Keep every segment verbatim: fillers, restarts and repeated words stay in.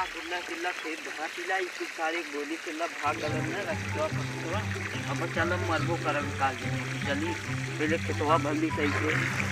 गुल्ला किल्ला फेर धरा पिला, ई कुल सारे गोली किल्ला भाग गलन न रखवा फकवा। अब चल, अब मरबो करब काल जने। चली, पहले खेतवा भर ली सही से।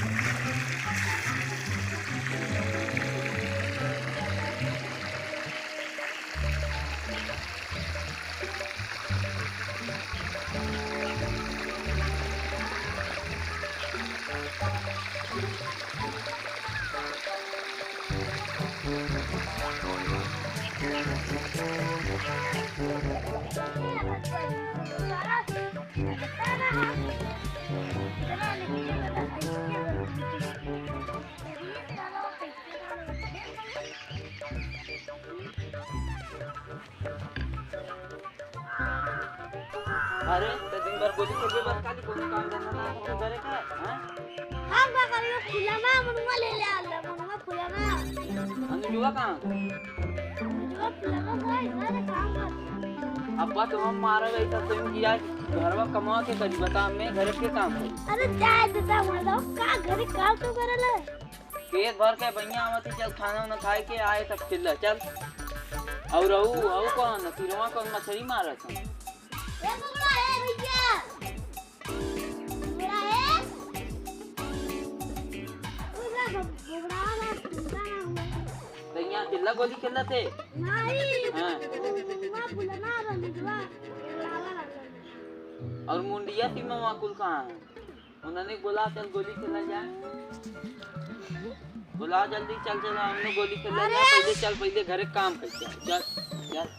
अरे, तो दिन भर गोली खेलबे बस, खाली कोनो काम धंधा ना है, तो घरे का, हाँ? हम का करियो, फुलना, मनुआ ले ले आला, मनुआ फुलना। अनुजुआ कहाँ? अनुजुआ फुलना भाई, सारे काम कर। अब्बा तो हम मारा गई था, तुम किया घरवा कमा के करी, बता, मैं घर के काम करी। अरे जाए देता, मतलब, का घरे काम तो करे ले? पेट भर के बढ़िया आवत है, चल खाना उना खाए के आए तब चिल्ला, चल। और रहू, रहू कौन? तिरवा कौन मछली मारत है? ए बबड़ा, ए भैया। बबड़ा, ए। पूरा बब-, बबड़ा वाला सुनता ना हुआ। तो यहाँ चिल्ला गोली खेलत है? नहीं, हाँ। वहाँ फुलना वाला निकला, बबड़ा वाला। और मुंडिया सीमा वहाँ कुल कहाँ है? उन्होंने बोला, "चल गोली खेला जाए।" बोला, "जल्दी चल, चल, हम लोग गोली खेला जाए।" अरे! पहले चल, पहले घरे काम कर, चल, चल, चल।